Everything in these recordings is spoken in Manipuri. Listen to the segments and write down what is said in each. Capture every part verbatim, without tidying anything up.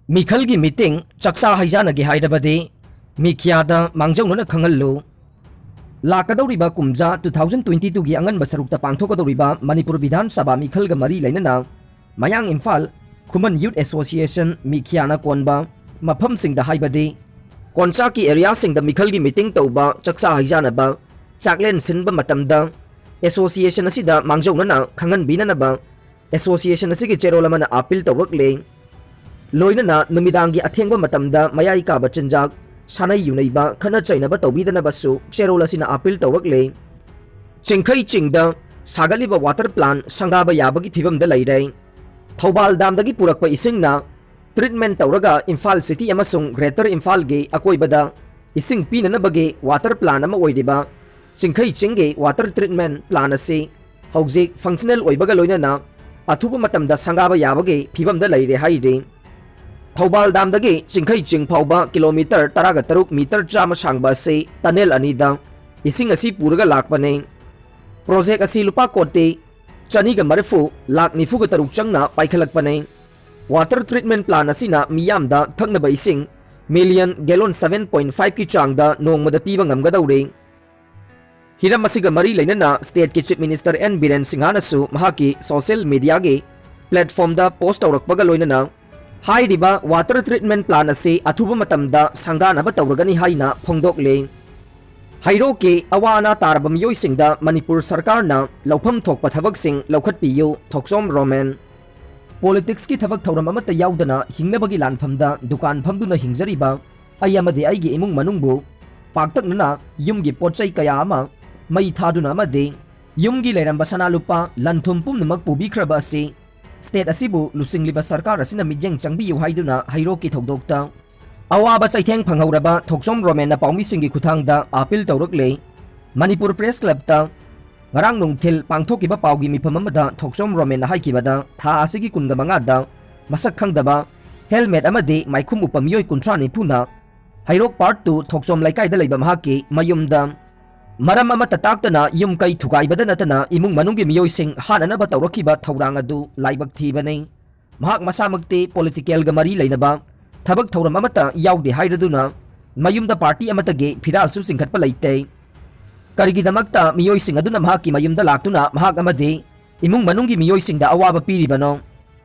ꯃꯤꯈꯜꯒꯤ ꯃꯤꯇꯤꯡ ꯆꯥꯛꯆꯥ ꯍꯩꯖꯥꯟꯅꯒꯦ ꯍꯥꯏꯔꯕꯗꯤ ꯃꯤꯈ꯭ꯌꯥꯗ ꯃꯥꯡꯖꯧꯅꯅ ꯈꯪꯍꯜꯂꯨ꯫ ꯂꯥꯛꯀꯗꯧꯔꯤꯕ ꯀꯨꯝꯖꯥ two thousand twenty twoꯒꯤ ꯑꯉꯟꯕ ꯁꯔꯨꯛꯇ ꯄꯥꯡꯊꯣꯛꯀꯗꯧꯔꯤꯕ ꯃꯅꯤꯄꯨꯔ ꯕꯤꯙꯥꯟ ꯁꯚꯥ ꯃꯤꯈꯜꯒ ꯃꯔꯤ ꯂꯩꯅꯅ ꯃꯌꯥꯡ ꯏꯝꯐꯥꯜ ꯈꯨꯃꯟ ꯌꯨꯠ ꯑꯦꯁꯣꯁꯤꯌꯦꯁꯟ ꯃꯤꯈ꯭ꯌꯥꯅ ꯀꯣꯟꯕ ꯃꯐꯝꯁꯤꯡꯗ ꯍꯥꯏꯕꯗꯤ ꯀꯣꯟꯆꯥꯛꯀꯤ ꯑꯦꯔꯤꯌꯥꯁꯤꯡꯗ ꯃꯤꯈꯜꯒꯤ ꯃꯤꯇꯤꯡ ꯇꯧꯕ, ꯆꯥꯛꯆꯥ ꯍꯩꯖꯥꯟꯅꯕ, ꯆꯥꯛꯂꯦꯟ ꯁꯤꯟꯕ ꯃꯇꯝꯗ ꯑꯦꯁꯣꯁꯤꯌꯦꯁꯟ ꯑꯁꯤꯗ ꯃꯥꯡꯖꯧꯅꯅ ꯈꯪꯍꯟꯕꯤꯅꯅꯕ ꯑꯦꯁꯣꯁꯤꯌꯦꯁꯟ ꯑꯁꯤꯒꯤ ꯆꯦꯔꯣꯜ ꯑꯃꯅ ꯑꯥꯄꯤꯜ ꯇꯧꯔꯛꯂꯦ꯫ ꯂꯣꯏꯅꯅ ꯅꯨꯃꯤꯗꯥꯡꯒꯤ ꯑꯊꯦꯡꯕ ꯃꯇꯝꯗ ꯃꯌꯥꯏ ꯀꯥꯕ ꯆꯤꯟꯖꯥꯛ, ꯁꯥꯟꯅꯩ ꯌꯨꯅꯩꯕ, ꯈꯠꯅ ꯆꯩꯅꯕ ꯇꯧꯕꯤꯗꯅꯕꯁꯨ ꯆꯦꯔꯣꯜ ꯑꯁꯤꯅ ꯑꯥꯄꯤꯜ ꯇꯧꯔꯛꯂꯦ꯫ ꯆꯤꯡꯈꯩ ꯆꯤꯡꯗ ꯁꯥꯒꯠꯂꯤꯕ ꯋꯥꯇꯔ ꯄ꯭ꯂꯥꯟ ꯁꯪꯒꯥꯕ ꯌꯥꯕꯒꯤ ꯐꯤꯕꯝꯗ ꯂꯩꯔꯦ꯫ ꯊꯧꯕꯥꯜ ꯗꯥꯝꯗꯒꯤ ꯄꯨꯔꯛꯄ ꯏꯁꯤꯡꯅ ꯇ꯭ꯔꯤꯠꯃꯦꯟ ꯇꯧꯔꯒ ꯏꯝꯐꯥꯜ ꯁꯤꯇꯤ ꯑꯃꯁꯨꯡ ꯒ꯭ꯔꯦꯇꯔ ꯏꯝꯐꯥꯜꯒꯤ ꯑꯀꯣꯏꯕꯗ ꯏꯁꯤꯡ ꯄꯤꯅꯅꯕꯒꯤ ꯋꯥꯇꯔ ꯄ꯭ꯂꯥꯟ ꯑꯃ ꯑꯣꯏꯔꯤꯕ ꯆꯤꯡꯈꯩ ꯆꯤꯡꯒꯤ ꯋꯥꯇꯔ ꯇ꯭ꯔꯤꯠꯃꯦꯟ ꯄ꯭ꯂꯥꯟ ꯑꯁꯤ ꯍꯧꯖꯤꯛ ꯐꯪꯁꯅꯦꯜ ꯑꯣꯏꯕꯒ ꯂꯣꯏꯅꯅ ꯑꯊꯨꯕ ꯃꯇꯝꯗ ꯁꯪꯒꯥꯕ ꯌꯥꯕꯒꯤ ꯐꯤꯕꯝꯗ ꯂꯩꯔꯦ ꯍꯥꯏꯔꯤ꯫ ꯊꯧꯕꯥꯜ ꯗꯥꯝꯗꯒꯤ ꯆꯤꯡꯈꯩ ꯆꯤꯡ ꯐꯥꯎꯕ ꯀꯤꯂꯣꯃꯤꯇꯔ ꯇꯔꯥꯒ ꯇꯔꯨꯛ, ꯃꯤꯇꯔ ꯆꯥꯝꯃ ꯁꯥꯡꯕ ꯑꯁꯤ ꯇꯅꯦꯜ ꯑꯅꯤꯗ ꯏꯁꯤꯡ ꯑꯁꯤ ꯄꯨꯔꯒ ꯂꯥꯛꯄꯅꯤ꯫ ꯄ꯭ꯔꯣꯖꯦꯛ ꯑꯁꯤ ꯂꯨꯄꯥ ꯀꯣꯇꯤ ꯆꯅꯤꯒ ꯃꯔꯤꯐꯨ ꯂꯥꯛ ꯅꯤꯐꯨꯒ ꯇꯔꯨꯛ ꯆꯪꯅ ꯄꯥꯏꯈꯠꯂꯛꯄꯅꯤ꯫ ꯋꯥꯇꯔ ꯇ꯭ꯔꯤꯠꯃꯦꯟ ꯄ꯭ꯂꯥꯟ ꯑꯁꯤꯅ ꯃꯤꯌꯥꯝꯗ ꯊꯛꯅꯕ ꯏꯁꯤꯡ million gallon seven point five ꯀꯤ ꯆꯥꯡꯗ ꯅꯣꯡꯃꯗ ꯄꯤꯕ ꯉꯝꯒꯗꯧꯔꯤ꯫ ꯍꯤꯔꯝ ꯑꯁꯤꯒ ꯃꯔꯤ ꯂꯩꯅꯅ ꯁ꯭ꯇꯦꯠꯀꯤ ꯆꯤꯐ ꯃꯤꯅꯤꯁꯇꯔ ꯑꯦꯟ ꯕꯤꯔꯦꯟ ꯁꯤꯡꯍꯥꯅꯁꯨ ꯃꯍꯥꯛꯀꯤ ꯁꯣꯁꯤꯌꯦꯜ ꯃꯤꯗꯤꯌꯥꯒꯤ ꯄ꯭ꯂꯦꯠꯐꯣꯔꯝꯗ ꯄꯣꯁ ꯇꯧꯔꯛꯄꯒ ꯂꯣꯏꯅꯅ ꯍꯥꯏꯔꯤꯕ ꯋꯥꯇꯔ ꯇ꯭ꯔꯤꯠꯃꯦꯟ ꯄ꯭ꯂꯥꯟ ꯑꯁꯤ ꯑꯊꯨꯕ ꯃꯇꯝꯗ ꯁꯪꯒꯥꯅꯕ ꯇꯧꯔꯒꯅꯤ ꯍꯥꯏꯅ ꯐꯣꯡꯗꯣꯛꯂꯤ꯫ ꯍꯩꯔꯣꯛꯀꯤ ꯑꯋꯥ ꯑꯅꯥ ꯇꯥꯔꯕ ꯃꯤꯑꯣꯏꯁꯤꯡꯗ ꯃꯅꯤꯄꯨꯔ ꯁꯔꯀꯥꯔꯅ ꯂꯧꯐꯝ ꯊꯣꯛꯄ ꯊꯕꯛꯁꯤꯡ ꯂꯧꯈꯠꯄꯤꯌꯨ, ꯊꯣꯛꯆꯣꯝ ꯔꯣꯃꯦꯟ꯫ ꯄꯣꯂꯤꯇꯤꯛꯁꯀꯤ ꯊꯕꯛ ꯊꯧꯔꯝ ꯑꯃꯠꯇ ꯌꯥꯎꯗꯅ ꯍꯤꯡꯅꯕꯒꯤ ꯂꯥꯟꯐꯝꯗ ꯗꯨꯀꯥꯟ ꯐꯝꯗꯨꯅ ꯍꯤꯡꯖꯔꯤꯕ ꯑꯩ ꯑꯃꯗꯤ ꯑꯩꯒꯤ ꯏꯃꯨꯡ ꯃꯅꯨꯡꯕꯨ ꯄꯥꯛꯇꯛꯅꯅ ꯌꯨꯝꯒꯤ ꯄꯣꯠ ꯆꯩ ꯀꯌꯥ ꯑꯃ ꯃꯩ ꯊꯥꯗꯨꯅ ꯑꯃꯗꯤ ꯌꯨꯝꯒꯤ ꯂꯩꯔꯝꯕ ꯁꯅꯥ ꯂꯨꯄꯥ ꯂꯟ ꯊꯨꯝ ꯄꯨꯝꯅꯃꯛ ꯄꯨꯕꯤꯈ꯭ꯔꯕ ꯑꯁꯤ ꯁ꯭ꯇꯦꯠ ꯑꯁꯤꯕꯨ ꯂꯨꯆꯤꯡꯂꯤꯕ ꯁꯔꯀꯥꯔ ꯑꯁꯤꯅ ꯃꯤꯠꯌꯦꯡ ꯆꯪꯕꯤꯌꯨ ꯍꯥꯏꯗꯨꯅ ꯍꯩꯔꯣꯛꯀꯤ ꯊꯧꯗꯣꯛꯇ ꯑꯋꯥꯕ ꯆꯩꯊꯦꯡ ꯐꯪꯍꯧꯔꯕ ꯊꯣꯛꯆꯣꯝ ꯔꯣꯃꯦꯟꯅ ꯄꯥꯎꯃꯤꯁꯤꯡꯒꯤ ꯈꯨꯠꯊꯥꯡꯗ ꯑꯥꯄꯤꯜ ꯇꯧꯔꯛꯂꯦ꯫ ꯃꯅꯤꯄꯨꯔ ꯄ꯭ꯔꯦꯁ ꯀ꯭ꯂꯕꯇ ꯉꯔꯥꯡ ꯅꯨꯡꯊꯤꯜ ꯄꯥꯡꯊꯣꯛꯈꯤꯕ ꯄꯥꯎꯒꯤ ꯃꯤꯐꯝ ꯑꯃꯗ ꯊꯣꯛꯆꯣꯝ ꯔꯣꯃꯦꯟꯅ ꯍꯥꯏꯈꯤꯕꯗ, ꯊꯥ ꯑꯁꯤꯒꯤ ꯀꯨꯟꯒ ꯃꯉꯥꯗ ꯃꯁꯛ ꯈꯪꯗꯕ ꯍꯦꯜꯃꯦꯠ ꯑꯃꯗꯤ ꯃꯥꯏꯈꯨꯝ ꯎꯞꯄ ꯃꯤꯑꯣꯏ ꯀꯨꯟꯊ꯭ꯔꯥ ꯅꯤꯐꯨꯅ ꯍꯩꯔꯣꯛ ꯄꯥꯔꯠ two ꯊꯣꯛꯆꯣꯝ ꯂꯩꯀꯥꯏꯗ ꯂꯩꯕ ꯃꯍꯥꯛꯀꯤ ꯃꯌꯨꯝꯗ ꯃꯔꯝ ꯑꯃꯠꯇ ꯇꯥꯛꯇꯅ ꯌꯨꯝ ꯀꯩ ꯊꯨꯒꯥꯏꯕꯗ ꯅꯠꯇꯅ ꯏꯃꯨꯡ ꯃꯅꯨꯡꯒꯤ ꯃꯤꯑꯣꯏꯁꯤꯡ ꯍꯥꯠꯅꯅꯕ ꯇꯧꯔꯛꯈꯤꯕ ꯊꯧꯔꯥꯡ ꯑꯗꯨ ꯂꯥꯏꯕꯛ ꯊꯤꯕꯅꯤ꯫ ꯃꯍꯥꯛ ꯃꯁꯥꯃꯛꯇꯤ ꯄꯣꯂꯤꯇꯤꯀꯦꯜꯒ ꯃꯔꯤ ꯂꯩꯅꯕ ꯊꯕꯛ ꯊꯧꯔꯝ ꯑꯃꯠꯇ ꯌꯥꯎꯗꯦ ꯍꯥꯏꯔꯗꯨꯅ ꯃꯌꯨꯝꯗ ꯄꯥꯔꯇꯤ ꯑꯃꯠꯇꯒꯤ ꯐꯤꯔꯥꯜꯁꯨ ꯆꯤꯡꯈꯠꯄ ꯂꯩꯇꯦ꯫ ꯀꯔꯤꯒꯤꯗꯃꯛꯇ ꯃꯤꯑꯣꯏꯁꯤꯡ ꯑꯗꯨꯅ ꯃꯍꯥꯛꯀꯤ ꯃꯌꯨꯝꯗ ꯂꯥꯛꯇꯨꯅ ꯃꯍꯥꯛ ꯑꯃꯗꯤ ꯏꯃꯨꯡ ꯃꯅꯨꯡꯒꯤ ꯃꯤꯑꯣꯏꯁꯤꯡꯗ ꯑꯋꯥꯕ ꯄꯤꯔꯤꯕꯅꯣ?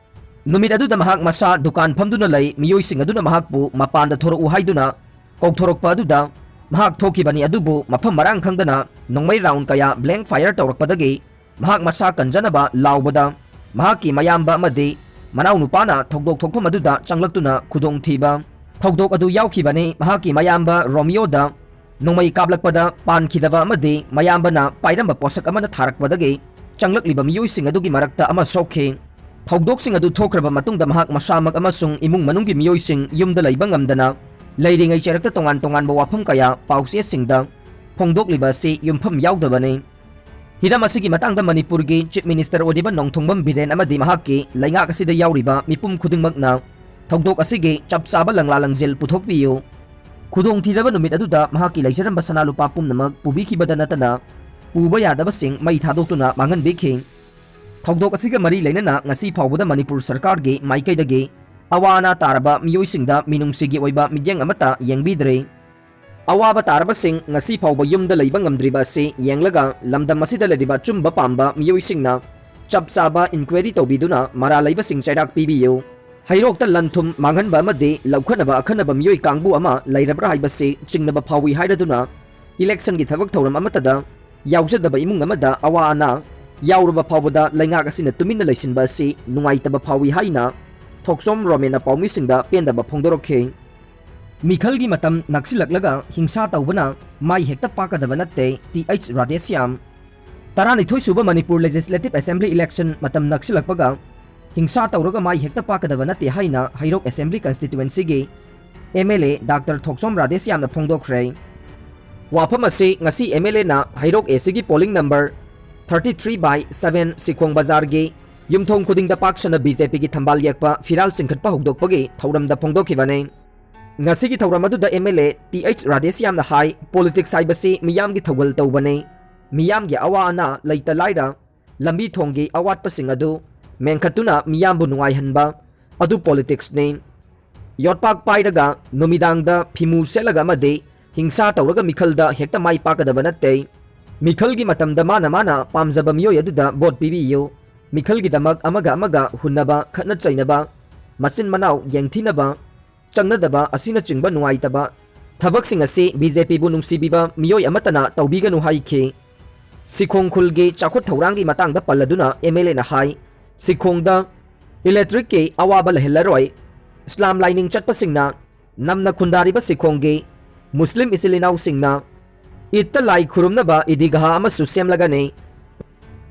ꯅꯨꯃꯤꯠ ꯑꯗꯨꯗ ꯃꯍꯥꯛ ꯃꯁꯥ ꯗꯨꯀꯥꯟ ꯐꯝꯗꯨꯅ ꯂꯩ, ꯃꯤꯑꯣꯏꯁꯤꯡ ꯑꯗꯨꯅ ꯃꯍꯥꯛꯄꯨ ꯃꯄꯥꯟꯗ ꯊꯣꯔꯛꯎ ꯍꯥꯏꯗꯨꯅ ꯀꯧꯊꯣꯔꯛꯄ ꯑꯗꯨꯗ ꯃꯍꯥꯛ ꯊꯣꯛꯈꯤꯕꯅꯤ, ꯑꯗꯨꯕꯨ ꯃꯐꯝ ꯃꯔꯥꯡ ꯈꯪꯗꯅ ꯅꯣꯡꯃꯩ ꯔꯥꯎꯟ ꯀꯌꯥ ꯕ꯭ꯂꯦꯡ ꯐꯥꯌꯔ ꯇꯧꯔꯛꯄꯗꯒꯤ ꯃꯍꯥꯛ ꯃꯁꯥ ꯀꯟꯖꯅꯕ ꯂꯥꯎꯕꯗ ꯃꯍꯥꯛꯀꯤ ꯃꯌꯥꯝꯕ ꯑꯃꯗꯤ ꯃꯅꯥꯎꯅꯨꯄꯥꯅ ꯊꯧꯗꯣꯛ ꯊꯣꯛꯐꯝ ꯑꯗꯨꯗ ꯆꯪꯂꯛꯇꯨꯅ ꯈꯨꯗꯣꯡꯊꯤꯕ ꯊꯧꯗꯣꯛ ꯑꯗꯨ ꯌꯥꯎꯈꯤꯕꯅꯤ꯫ ꯃꯍꯥꯛꯀꯤ ꯃꯌꯥꯝꯕ ꯔꯣꯃꯤꯌꯣꯗ ꯅꯣꯡꯃꯩ ꯀꯥꯞꯂꯛꯄꯗ ꯄꯥꯟꯈꯤꯗꯕ ꯑꯃꯗꯤ ꯃꯌꯥꯝꯕꯅ ꯄꯥꯏꯔꯝꯕ ꯄꯣꯠꯁꯛ ꯑꯃꯅ ꯊꯥꯔꯛꯄꯗꯒꯤ ꯆꯪꯂꯛꯂꯤꯕ ꯃꯤꯑꯣꯏꯁꯤꯡ ꯑꯗꯨꯒꯤ ꯃꯔꯛꯇ ꯑꯃ ꯁꯣꯛꯈꯤ꯫ ꯊꯧꯗꯣꯛꯁꯤꯡ ꯑꯗꯨ ꯊꯣꯛꯈ꯭ꯔꯕ ꯃꯇꯨꯡꯗ ꯃꯍꯥꯛ ꯃꯁꯥꯃꯛ ꯑꯃꯁꯨꯡ ꯏꯃꯨꯡ ꯃꯅꯨꯡꯒꯤ ꯃꯤꯑꯣꯏꯁꯤꯡ ꯌꯨꯝꯗ ꯂꯩꯕ ꯉꯝꯗꯅ ꯂꯩꯔꯤꯉꯩ ꯆꯩꯔꯛꯇ ꯇꯣꯉꯥꯟ ꯇꯣꯉꯥꯟꯕ ꯋꯥꯐꯝ ꯀꯌꯥ ꯄꯥꯎꯆꯦꯁꯤꯡꯗ ꯐꯣꯡꯗꯣꯛꯂꯤꯕ ꯑꯁꯤ ꯌꯨꯝꯐꯝ ꯌꯥꯎꯗꯕꯅꯤ꯫ ꯍꯤꯔꯝ ꯑꯁꯤꯒꯤ ꯃꯇꯥꯡꯗ ꯃꯅꯤꯄꯨꯔꯒꯤ ꯆꯤꯐ ꯃꯤꯅꯤꯁꯇꯔ ꯑꯣꯏꯔꯤꯕ ꯅꯣꯡꯊꯣꯡꯕꯝ ꯕꯤꯔꯦꯟ ꯑꯃꯗꯤ ꯃꯍꯥꯛꯀꯤ ꯂꯩꯉꯥꯛ ꯑꯁꯤꯗ ꯌꯥꯎꯔꯤꯕ ꯃꯤꯄꯨꯝ ꯈꯨꯗꯤꯡꯃꯛꯅ ꯊꯧꯗꯣꯛ ꯑꯁꯤꯒꯤ ꯆꯞ ꯆꯥꯕ ꯂꯪꯂꯥ ꯂꯪꯖꯦꯜ ꯄꯨꯊꯣꯛꯄꯤꯌꯨ꯫ ꯈꯨꯗꯣꯡꯊꯤꯔꯕ ꯅꯨꯃꯤꯠ ꯑꯗꯨꯗ ꯃꯍꯥꯛꯀꯤ ꯂꯩꯖꯔꯝꯕ ꯁꯅꯥ ꯂꯨꯄꯥ ꯄꯨꯝꯅꯃꯛ ꯄꯨꯕꯤꯈꯤꯕꯗ ꯅꯠꯇꯅ ꯄꯨꯕ ꯌꯥꯗꯕꯁꯤꯡ ꯃꯩ ꯊꯥꯗꯣꯛꯇꯨꯅ ꯃꯥꯡꯍꯟꯕꯤꯈꯤ꯫ ꯊꯧꯗꯣꯛ ꯑꯁꯤꯒ ꯃꯔꯤ ꯂꯩꯅꯅ ꯉꯁꯤ ꯐꯥꯎꯕꯗ ꯃꯅꯤꯄꯨꯔ ꯁꯔꯀꯥꯔꯒꯤ ꯃꯥꯏꯀꯩꯗꯒꯤ ꯑꯋꯥ ꯑꯅꯥ ꯇꯥꯔꯕ ꯃꯤꯑꯣꯏꯁꯤꯡꯗ ꯃꯤꯅꯨꯡꯁꯤꯒꯤ ꯑꯣꯏꯕ ꯃꯤꯠꯌꯦꯡ ꯑꯃꯠꯇ ꯌꯦꯡꯕꯤꯗ꯭ꯔꯤ꯫ ꯑꯋꯥꯕ ꯇꯥꯔꯕꯁꯤꯡ ꯉꯁꯤ ꯐꯥꯎꯕ ꯌꯨꯝꯗ ꯂꯩꯕ ꯉꯝꯗ꯭ꯔꯤꯕ ꯑꯁꯤ ꯌꯦꯡꯂꯒ ꯂꯝꯗꯝ ꯑꯁꯤꯗ ꯂꯩꯔꯤꯕ ꯑꯆꯨꯝꯕ ꯄꯥꯝꯕ ꯃꯤꯑꯣꯏꯁꯤꯡꯅ ꯆꯞ ꯆꯥꯕ ꯏꯟꯀ꯭ꯋꯥꯏꯔꯤ ꯇꯧꯕꯤꯗꯨꯅ ꯃꯔꯥꯜ ꯂꯩꯕꯁꯤꯡ ꯆꯩꯔꯥꯛ ꯄꯤꯕꯤꯌꯨ꯫ ꯍꯩꯔꯣꯛꯇ ꯂꯟ ꯊꯨꯝ ꯃꯥꯡꯍꯟꯕ ꯑꯃꯗꯤ ꯂꯧꯈꯠꯅꯕ ꯑꯈꯟꯅꯕ ꯃꯤꯑꯣꯏ ꯀꯥꯡꯕꯨ ꯑꯃ ꯂꯩꯔꯕ꯭ꯔꯥ ꯍꯥꯏꯕꯁꯤ ꯆꯤꯡꯅꯕ ꯐꯥꯎꯏ ꯍꯥꯏꯔꯗꯨꯅ ꯏꯂꯦꯛꯁꯟꯒꯤ ꯊꯕꯛ ꯊꯧꯔꯝ ꯑꯃꯠꯇꯗ ꯌꯥꯎꯖꯗꯕ ꯏꯃꯨꯡ ꯑꯃꯗ ꯑꯋꯥ ꯑꯅꯥ ꯌꯥꯎꯔꯕ ꯐꯥꯎꯕꯗ ꯂꯩꯉꯥꯛ ꯑꯁꯤꯅ ꯇꯨꯃꯤꯟꯅ ꯂꯩꯁꯤꯟꯕ ꯑꯁꯤ ꯅꯨꯡꯉꯥꯏꯇꯕ ꯐꯥꯎꯏ ꯍꯥꯏꯅ ꯊꯣꯛꯆꯣꯝ ꯔꯣꯃꯦꯟꯅ ꯄꯥꯎꯃꯤꯁꯤꯡꯗ ꯄꯦꯟꯗꯕ ꯐꯣꯡꯗꯣꯔꯛꯈꯤ꯫ ꯃꯤꯈꯜꯒꯤ ꯃꯇꯝ ꯅꯛꯁꯤꯜꯂꯛꯂꯒ ꯍꯤꯡꯁꯥ ꯇꯧꯕꯅ ꯃꯥꯏ ꯍꯦꯛꯇ ꯄꯥꯛꯀꯗꯕ ꯅꯠꯇꯦ, ꯇꯤ ꯑꯩꯆ ꯔꯥꯙꯦꯁ꯭ꯌꯥꯝ꯫ ꯇꯔꯥꯅꯤꯊꯣꯏ ꯁꯨꯕ ꯃꯅꯤꯄꯨꯔ ꯂꯦꯖꯤꯁꯂꯦꯇꯤꯚ ꯑꯦꯁꯦꯝꯕ꯭ꯂꯤ ꯏꯂꯦꯛꯁꯟ ꯃꯇꯝ ꯅꯛꯁꯤꯜꯂꯛꯄꯒ ꯍꯤꯡꯁꯥ ꯇꯧꯔꯒ ꯃꯥꯏ ꯍꯦꯛꯇ ꯄꯥꯛꯀꯗꯕ ꯅꯠꯇꯦ ꯍꯥꯏꯅ ꯍꯩꯔꯣꯛ ꯑꯦꯁꯦꯝꯕ꯭ꯂꯤ ꯀꯟꯁꯇꯤꯇ꯭ꯋꯦꯟꯁꯤꯒꯤ M L A doctor Thokchom ꯔꯥꯙꯦꯁ꯭ꯌꯥꯝꯅ ꯐꯣꯡꯗꯣꯛꯈ꯭ꯔꯦ꯫ ꯋꯥꯐꯝ ꯑꯁꯤ ꯉꯁꯤ ꯑꯦꯝ ꯑꯦꯜ ꯑꯦꯅ ꯍꯩꯔꯣꯛ ꯑꯦ ꯁꯤꯒꯤ polling number thirty three by seven Sikhong ꯕꯖꯥꯔꯒꯤ ꯌꯨꯝꯊꯣꯡ ꯈꯨꯗꯤꯡꯗ ꯄꯥꯛ ꯁꯟꯅ ꯕꯤ ꯖꯦ ꯄꯤꯒꯤ ꯊꯝꯕꯥꯜ ꯌꯦꯛꯄ ꯐꯤꯔꯥꯜ ꯆꯤꯡꯈꯠꯄ ꯍꯧꯗꯣꯛꯄꯒꯤ ꯊꯧꯔꯝꯗ ꯐꯣꯡꯗꯣꯛꯈꯤꯕꯅꯤ꯫ ꯉꯁꯤꯒꯤ ꯊꯧꯔꯝ ꯑꯗꯨꯗ M L A T H ꯔꯥꯙꯦꯁ꯭ꯌꯥꯝꯅ ꯍꯥꯏ, ꯄꯣꯂꯤꯇꯤꯛꯁ ꯍꯥꯏꯕꯁꯤ ꯃꯤꯌꯥꯝꯒꯤ ꯊꯧꯒꯜ ꯇꯧꯕꯅꯤ꯫ ꯃꯤꯌꯥꯝꯒꯤ ꯑꯋꯥ ꯑꯅꯥ, ꯂꯩꯇ ꯂꯥꯏꯔ, ꯂꯝꯕꯤ ꯊꯣꯡꯒꯤ ꯑꯋꯥꯠꯄꯁꯤꯡ ꯑꯗꯨ ꯃꯦꯟꯈꯠꯇꯨꯅ ꯃꯤꯌꯥꯝꯕꯨ ꯅꯨꯡꯉꯥꯏꯍꯟꯕ ꯑꯗꯨ politicsꯅꯤ꯫ ꯌꯣꯠꯄꯥꯛ ꯄꯥꯏꯔꯒ ꯅꯨꯃꯤꯗꯥꯡꯗ ꯐꯤꯃꯨ ꯁꯦꯠꯂꯒ ꯑꯃꯗꯤ ꯍꯤꯡꯁꯥ ꯇꯧꯔꯒ ꯃꯤꯈꯜꯗ ꯍꯦꯛꯇ ꯃꯥꯏ ꯄꯥꯛꯀꯗꯕ ꯅꯠꯇꯦ꯫ ꯃꯤꯈꯜꯒꯤ ꯃꯇꯝꯗ ꯃꯥꯅ ꯃꯥꯅ ꯄꯥꯝꯖꯕ ꯃꯤꯑꯣꯏ ꯑꯗꯨꯗ vote ꯄꯤꯕꯤꯌꯨ꯫ ꯃꯤꯈꯜꯒꯤꯗꯃꯛ ꯑꯃꯒ ꯑꯃꯒ ꯍꯨꯟꯅꯕ, ꯈꯠꯅ ꯆꯩꯅꯕ, ꯃꯆꯤꯟ ꯃꯅꯥꯎ ꯌꯦꯡꯊꯤꯅꯕ, ꯆꯪꯅꯗꯕ ꯑꯁꯤꯅꯆꯤꯡꯕ ꯅꯨꯡꯉꯥꯏꯇꯕ ꯊꯕꯛꯁꯤꯡ ꯑꯁꯤ BJPꯕꯨ ꯅꯨꯡꯁꯤꯕꯤꯕ ꯃꯤꯑꯣꯏ ꯑꯃꯠꯇꯅ ꯇꯧꯕꯤꯒꯅꯨ ꯍꯥꯏꯈꯤ꯫ ꯁꯤꯈꯣꯡ ꯈꯨꯜꯒꯤ ꯆꯥꯎꯈꯠ ꯊꯧꯔꯥꯡꯒꯤ ꯃꯇꯥꯡꯗ ꯄꯜꯂꯗꯨꯅ MLAꯅ ꯍꯥꯏ, ꯁꯤꯈꯣꯡꯗ electricꯀꯤ ꯑꯋꯥꯕ ꯂꯩꯍꯜꯂꯔꯣꯏ꯫ ꯏꯁꯂꯥꯝ ꯂꯥꯏꯅꯤꯡ ꯆꯠꯄꯁꯤꯡꯅ ꯅꯝꯅ ꯈꯨꯟꯗꯥꯔꯤꯕ ꯁꯤꯈꯣꯡꯒꯤ ꯃꯨꯁꯂꯤꯝ ꯏꯆꯤꯜ ꯏꯅꯥꯎꯁꯤꯡꯅ ꯏꯗꯇ ꯂꯥꯏ ꯈꯨꯔꯨꯝꯅꯕ ꯏꯗꯤꯒꯥꯍ ꯑꯃꯁꯨ ꯁꯦꯝꯂꯒꯅꯤ꯫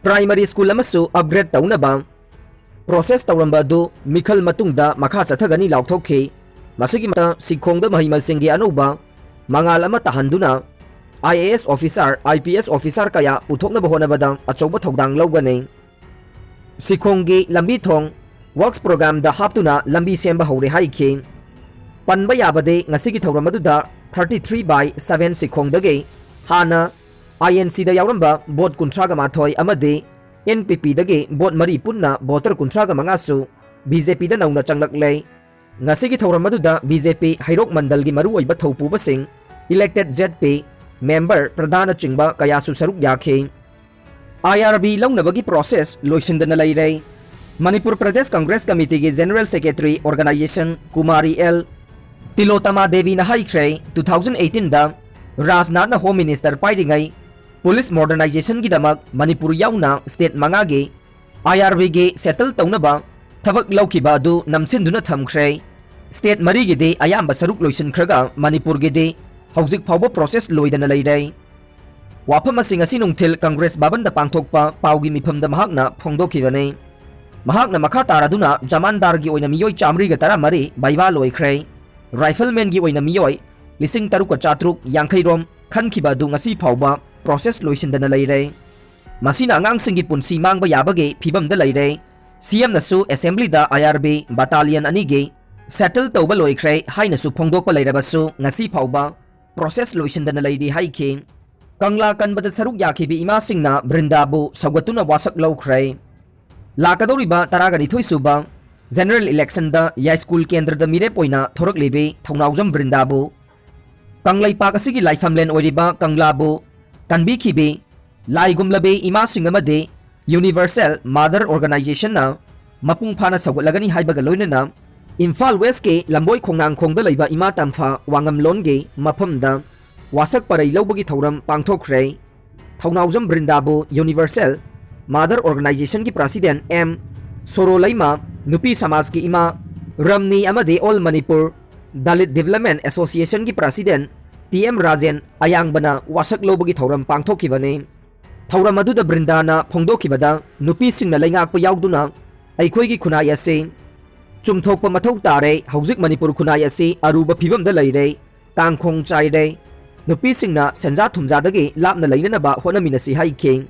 Primary school ꯑꯃꯁꯨ upgrade ꯇꯧꯅꯕ process ꯇꯧꯔꯝꯕ ꯑꯗꯨ ꯃꯤꯈꯜ ꯃꯇꯨꯡꯗ ꯃꯈꯥ ꯆꯠꯊꯒꯅꯤ ꯂꯥꯎꯊꯣꯛꯈꯤ꯫ ꯃꯁꯤꯒꯤ ꯃꯊꯛꯇ ꯁꯤꯈꯣꯡꯗ ꯃꯍꯩ ꯃꯁꯤꯡꯒꯤ ꯑꯅꯧꯕ ꯃꯉꯥꯜ ꯑꯃ ꯇꯥꯍꯟꯗꯨꯅ IAS officer, IPS officer ꯀꯌꯥ ꯄꯨꯊꯣꯛꯅꯕ ꯍꯣꯠꯅꯕꯗ ꯑꯆꯧꯕ ꯊꯧꯗꯥꯡ ꯂꯧꯒꯅꯤ꯫ ꯁꯤꯈꯣꯡꯒꯤ ꯂꯝꯕꯤ ꯊꯣꯡ works programꯗ ꯍꯥꯞꯇꯨꯅ ꯂꯝꯕꯤ ꯁꯦꯝꯕ ꯍꯧꯔꯦ ꯍꯥꯏꯈꯤ꯫ ꯄꯟꯕ ꯌꯥꯕꯗꯤ ꯉꯁꯤꯒꯤ ꯊꯧꯔꯝ ꯑꯗꯨꯗ thirty three by seven ꯁꯤꯈꯣꯡꯗꯒꯤ ꯍꯥꯟꯅ INCꯗ ꯌꯥꯎꯔꯝꯕ vote ꯀꯨꯟꯊ꯭ꯔꯥꯒ ꯃꯥꯊꯣꯏ ꯑꯃꯗꯤ NPPꯗꯒꯤ vote ꯃꯔꯤ ꯄꯨꯟꯅ voter ꯀꯨꯟꯊ꯭ꯔꯥꯒ ꯃꯉꯥꯁꯨ BJPꯗ ꯅꯧꯅ ꯆꯪꯂꯛꯂꯦ꯫ ꯉꯁꯤꯒꯤ ꯊꯧꯔꯝ ꯑꯗꯨꯗ BJP ꯍꯩꯔꯣꯛ ꯃꯟꯗꯜꯒꯤ ꯃꯔꯨꯑꯣꯏꯕ ꯊꯧꯄꯨꯕꯁꯤꯡ, elected ZP member, ꯄ꯭ꯔꯙꯥꯟꯅꯆꯤꯡꯕ ꯀꯌꯥꯁꯨ ꯁꯔꯨꯛ ꯌꯥꯈꯤ꯫ IRB ꯂꯧꯅꯕꯒꯤ process ꯂꯣꯏꯁꯤꯟꯗꯅ ꯂꯩꯔꯦ꯫ ꯃꯅꯤꯄꯨꯔ ꯄ꯭ꯔꯗꯦꯁ ꯀꯪꯒ꯭ꯔꯦꯁ ꯀꯃꯤꯇꯤꯒꯤ General Secretary Organisation Kumari L Tilotama ꯗꯦꯕꯤꯅ ꯍꯥꯏꯈ꯭ꯔꯦ, two thousand eighteenꯗ ꯔꯥꯖꯅꯥꯊꯅ Home Minister ꯄꯥꯏꯔꯤꯉꯩ police modernizationꯒꯤꯗꯃꯛ Manipur ꯌꯥꯎꯅ state ꯃꯉꯥꯒꯤ IRBꯒꯤ settle ꯇꯧꯅꯕ ꯊꯕꯛ ꯂꯧꯈꯤꯕ ꯑꯗꯨ ꯅꯝꯁꯤꯟꯗꯨꯅ ꯊꯝꯈ꯭ꯔꯦ꯫ State ꯃꯔꯤꯒꯤꯗꯤ ꯑꯌꯥꯝꯕ ꯁꯔꯨꯛ ꯂꯣꯏꯁꯤꯟꯈ꯭ꯔꯒ ꯃꯅꯤꯄꯨꯔꯒꯤꯗꯤ ꯍꯧꯖꯤꯛ ꯐꯥꯎꯕ process ꯂꯣꯏꯗꯅ ꯂꯩꯔꯦ꯫ ꯋꯥꯐꯝ ꯑꯁꯤ ꯉꯁꯤ ꯅꯨꯡꯊꯤꯜ ꯀꯪꯒ꯭ꯔꯦꯁ ꯚꯕꯟꯗ ꯄꯥꯡꯊꯣꯛꯄ ꯄꯥꯎꯒꯤ ꯃꯤꯐꯝꯗ ꯃꯍꯥꯛꯅ ꯐꯣꯡꯗꯣꯛꯈꯤꯕꯅꯤ꯫ ꯃꯍꯥꯛꯅ ꯃꯈꯥ ꯇꯥꯔꯗꯨꯅ ꯖꯃꯥꯟꯗꯥꯔꯒꯤ ꯑꯣꯏꯅ ꯃꯤꯑꯣꯏ ꯆꯥꯃꯔꯤꯒ ꯇꯔꯥꯃꯔꯤ ꯚꯥꯏꯚꯥ ꯂꯣꯏꯈ꯭ꯔꯦ꯫ Riflemanꯒꯤ ꯑꯣꯏꯅ ꯃꯤꯑꯣꯏ ꯂꯤꯁꯤꯡ ꯇꯔꯨꯛꯀ ꯆꯥꯇ꯭ꯔꯨꯛ ꯌꯥꯡꯈꯩ ꯔꯣꯝ ꯈꯟꯈꯤꯕ ꯑꯗꯨ ꯉꯁꯤ ꯐꯥꯎꯕ process ꯂꯣꯏꯁꯤꯟꯗꯅ ꯂꯩꯔꯦ꯫ ꯃꯁꯤꯅ ꯑꯉꯥꯡꯁꯤꯡꯒꯤ ꯄꯨꯟꯁꯤ ꯃꯥꯡꯕ ꯌꯥꯕꯒꯤ ꯐꯤꯕꯝꯗ ꯂꯩꯔꯦ꯫ CMꯅꯁꯨ Assemblyꯗ IRB battalion ꯑꯅꯤꯒꯤ settle ꯇꯧꯕ ꯂꯣꯏꯈ꯭ꯔꯦ ꯍꯥꯏꯅꯁꯨ ꯐꯣꯡꯗꯣꯛꯄ ꯂꯩꯔꯕꯁꯨ ꯉꯁꯤ ꯐꯥꯎꯕ process ꯂꯣꯏꯁꯤꯟꯗꯅ ꯂꯩꯔꯤ ꯍꯥꯏꯈꯤ꯫ ꯀꯪꯂꯥ ꯀꯟꯕꯗ ꯁꯔꯨꯛ ꯌꯥꯈꯤꯕꯤ ꯏꯃꯥꯁꯤꯡꯅ ꯕ꯭ꯔꯤꯟꯗꯥꯕꯨ ꯁꯧꯒꯠꯇꯨꯅ ꯋꯥꯁꯛ ꯂꯧꯈ꯭ꯔꯦ꯫ ꯂꯥꯛꯀꯗꯧꯔꯤꯕ ꯇꯔꯥꯒ ꯅꯤꯊꯣꯏ ꯁꯨꯕ general election ꯗ ꯌꯥꯏꯁ꯭ꯀꯨꯜ ꯀꯦꯟꯗ꯭ꯔꯗ ꯃꯤꯔꯦꯞ ꯑꯣꯏꯅ ꯊꯣꯔꯛꯂꯤꯕꯤ ꯊꯧꯅꯥꯎꯖꯝ ꯕ꯭ꯔꯤꯟꯗꯥꯕꯨ, ꯀꯪꯂꯩꯄꯥꯛ ꯑꯁꯤꯒꯤ ꯂꯥꯏꯐꯝꯂꯦꯟ ꯑꯣꯏꯔꯤꯕ ꯀꯪꯂꯥꯕꯨ ꯀꯟꯕꯤꯈꯤꯕꯤ ꯂꯥꯏꯒꯨꯝꯂꯕꯤ ꯏꯃꯥꯁꯤꯡ ꯑꯃꯗꯤ Universal Mother Organization ꯅ ꯃꯄꯨꯡ ꯐꯥꯅ ꯁꯧꯒꯠꯂꯒꯅꯤ ꯍꯥꯏꯕꯒ ꯂꯣꯏꯅꯅ ꯏꯝꯐꯥꯜ West ꯀꯤ ꯂꯝꯕꯣꯏ ꯈꯣꯡꯅꯥꯡꯈꯣꯡꯗ ꯂꯩꯕ ꯏꯃꯥ ꯇꯝꯐꯥ ꯋꯥꯉꯝꯂꯣꯟꯒꯤ ꯃꯐꯝꯗ ꯋꯥꯁꯛ ꯄꯔꯩ ꯂꯧꯕꯒꯤ ꯊꯧꯔꯝ ꯄꯥꯡꯊꯣꯛꯈ꯭ꯔꯦ꯫ ꯊꯧꯅꯥꯎꯖꯝ ꯕ꯭ꯔꯤꯟꯗꯥꯕꯨ Universal Mother Organization ꯒꯤ President ꯑꯦꯝ ꯁꯣꯔꯣꯂꯩꯃ, ꯅꯨꯄꯤ ꯁꯃꯥꯖꯀꯤ ꯏꯃꯥ ꯔꯝꯅꯤ ꯑꯃꯗꯤ All Manipur Dalit Development Association ꯒꯤ President ꯇꯤ ꯑꯦꯝ ꯔꯥꯖꯦꯟ ꯑꯌꯥꯡꯕꯅ ꯋꯥꯁꯛ ꯂꯧꯕꯒꯤ ꯊꯧꯔꯝ ꯄꯥꯡꯊꯣꯛꯈꯤꯕꯅꯤ꯫ ꯊꯧꯔꯝ ꯑꯗꯨꯗ ꯕ꯭ꯔꯤꯟꯗꯥꯅ ꯐꯣꯡꯗꯣꯛꯈꯤꯕꯗ, ꯅꯨꯄꯤꯁꯤꯡꯅ ꯂꯩꯉꯥꯛꯄ ꯌꯥꯎꯗꯨꯅ ꯑꯩꯈꯣꯏꯒꯤ ꯈꯨꯟꯅꯥꯏ ꯑꯁꯤ ꯆꯨꯝꯊꯣꯛꯄ ꯃꯊꯧ ꯇꯥꯔꯦ꯫ ꯍꯧꯖꯤꯛ ꯃꯅꯤꯄꯨꯔ ꯈꯨꯟꯅꯥꯏ ꯑꯁꯤ ꯑꯔꯨꯕ ꯐꯤꯕꯝꯗ ꯂꯩꯔꯦ, ꯀꯥꯡꯈꯣꯡ ꯆꯥꯏꯔꯦ꯫ ꯅꯨꯄꯤꯁꯤꯡꯅ ꯁꯦꯟꯖꯥ ꯊꯨꯝꯖꯥꯗꯒꯤ ꯂꯥꯞꯅ ꯂꯩꯅꯅꯕ ꯍꯣꯠꯅꯃꯤꯟꯅꯁꯤ ꯍꯥꯏꯈꯤ꯫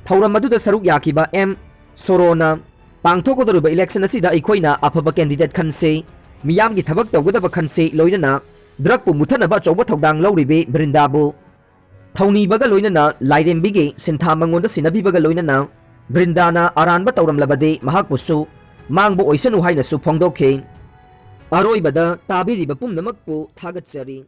ꯊꯧꯔꯝ ꯑꯗꯨꯗ ꯁꯔꯨꯛ ꯌꯥꯈꯤꯕ ꯑꯦꯝ ꯁꯣꯔꯣꯅ, ꯄꯥꯡꯊꯣꯛꯀꯗꯧꯔꯤꯕ election ꯑꯁꯤꯗ ꯑꯩꯈꯣꯏꯅ ꯑꯐꯕ candidate ꯈꯟꯁꯤ, ꯃꯤꯌꯥꯝꯒꯤ ꯊꯕꯛ ꯇꯧꯒꯗꯕ ꯈꯟꯁꯤ, ꯂꯣꯏꯅꯅ drug ꯄꯨ ꯃꯨꯊꯠꯅꯕ ꯑꯆꯧꯕ ꯊꯧꯗꯥꯡ ꯂꯧꯔꯤꯕꯤ ꯕ꯭ꯔꯤꯟꯗꯥꯕꯨ ꯊꯧꯅꯤꯕꯒ ꯂꯣꯏꯅꯅ ꯂꯥꯏꯔꯦꯝꯕꯤꯒꯤ ꯁꯤꯟꯊꯥ ꯃꯉꯣꯟꯗ ꯁꯤꯟꯅꯕꯤꯕꯒ ꯂꯣꯏꯅꯅ ꯕ꯭ꯔꯤꯟꯗꯥꯅ ꯑꯔꯥꯟꯕ ꯇꯧꯔꯝꯂꯕꯗꯤ ꯃꯍꯥꯛꯄꯨꯁꯨ ꯃꯥꯡꯕ ꯑꯣꯏꯁꯅꯨ ꯍꯥꯏꯅꯁꯨ ꯐꯣꯡꯗꯣꯛꯈꯤ꯫ ꯑꯔꯣꯏꯕꯗ ꯇꯥꯕꯤꯔꯤꯕ ꯄꯨꯝꯅꯃꯛꯄꯨ ꯊꯥꯒꯠꯆꯔꯤ꯫